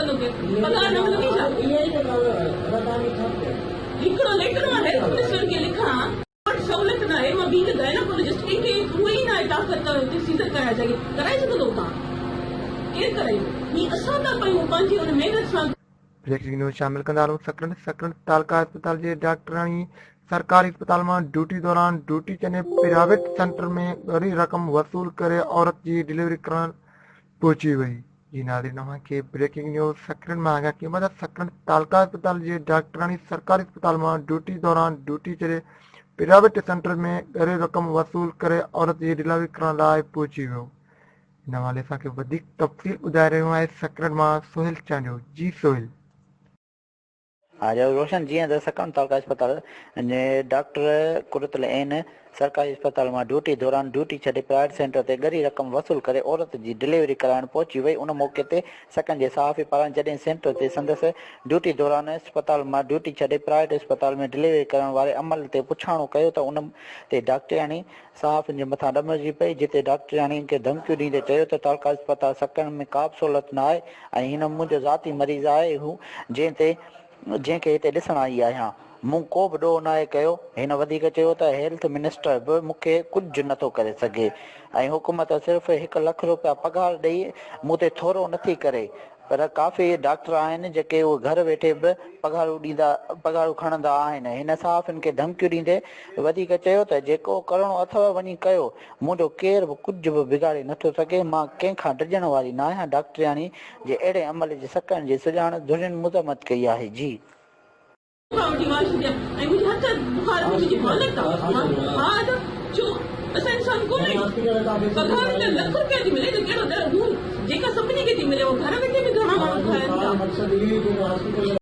ڪندو ڪير؟ پگهار نه ملندي ڇا؟ هڪڙو ليٽر مان هيلٿ منسٽر کي لکان وٽ سهولت ناهي مان بينگ گائناڪولوجسٽ ڪنهن کي اهو ئي ناهي طاقت ته اتي سيزر ڪرائي سگهي ڪرائي سگهندو اتان ڪير ڪرائيندو هي اسان ٿا پيون پنهنجي ان محنت سان. بريڪنگ نيوز شامل ڪندا هلون سڪرنڊ، سڪرنڊ تعلقه اسپتال جي ڊاڪٽراڻي سرڪاري اسپتال مان ڊيوٽي دوران ڊيوٽي ڇڏي پرائيويٽ سينٽر ۾ ڳري رقم وصول ڪري عورت جي ڊليوري ڪرڻ پهچي وئي. جي ناظرين اوهان کي بريڪنگ نيوز سڪرنڊ مان آگاهه ڪيون ٿا سڪرنڊ تعلقه اسپتال جي ڊاڪٽراڻي سرڪاري اسپتال مان ڊيوٽي دوران ڊيوٽي ڇڏي پرائيويٽ سينٽر ۾ ڳري رقم وصول ڪري عورت جي ڊليوري ڪرڻ لاء پهچي ويو. ان حوالي سان کي وڌيڪ تفصيل ٻڌائي رهيو آهي سڪرنڊ مان سهيل چانڊيو جي سهيل. ها جو روشن جيئن ته سڪرنڊ تعلقه اسپتال جي ڊاڪٽر قرت العين سرڪاري اسپتال مان ڊيوٽي دوران ڊيوٽي ڇڏي پرائيويٽ سينٽر تي ڳري رقم وصول ڪري عورت جي ڊليوري ڪرائڻ پهچي وئي ان موقعي تي سڪرنڊ جي صحافي پاران جڏهن سينٽر تي سندس ڊيوٽي دوران اسپتال مان ڊيوٽي ڇڏي پرائيويٽ اسپتال ۾ ڊليوري ڪرڻ واري عمل تي پڇاڻو ڪيو ته ان تي ڊاڪٽرياڻي صحافين جي مٿان ڏمرجي پئي، جتي ڊاڪٽرياڻين کي ڌمڪيون ڏيندي چيو ته تعلقه اسپتال سڪرنڊ ۾ ڪابه سهولت نه آهي ۽ هن منهنجو ذاتي مريض آهي هو جنهن تي جنهن کي هتي ڏسڻ آئي آهيان، مون ڪو به ڏوهه ناهي ڪيو، هن وڌيڪ چيو ته هيلٿ منسٽر به مون کي ڪجهه نٿو ڪري سگهي ۽ حڪومت صرف هڪ لک روپيا پگهار ڏئي مون تي ٿورو نٿي ڪري پر ڪافي ڊاڪٽر آهن جيڪي اهي گهر ويٺي به پگهارون ڏيندا پگهارون کڻندا آهن. هن صحافين کي ڌمڪيون ڏيندي وڌيڪ چيو ته جيڪو ڪرڻو اٿئو وڃي ڪيو، منهنجو ڪير به ڪجهه به بگاڙي نٿو سگهي، مان ڪنهن کان ڊڄڻ واري ناهيان، ڊاڪٽرياڻي جي اهڙي عمل جي سڪڻ جي سڄاڻ ڌرين مذمت ڪئي آهي. جي. کان وٺي واش ٿيا ۽ منهنجي هٿ بخار ۾ منهنجي حالت آ ها ادا ڇو اسان انسان ڪونه آهيون پگهار ته لک روپيا ٿي ملي ته ڪهڙو ڏر هو جيڪا سڀني کي ٿي ملي اهو گهر ويٺي به گهڻا ماڻهو کائن ٿا.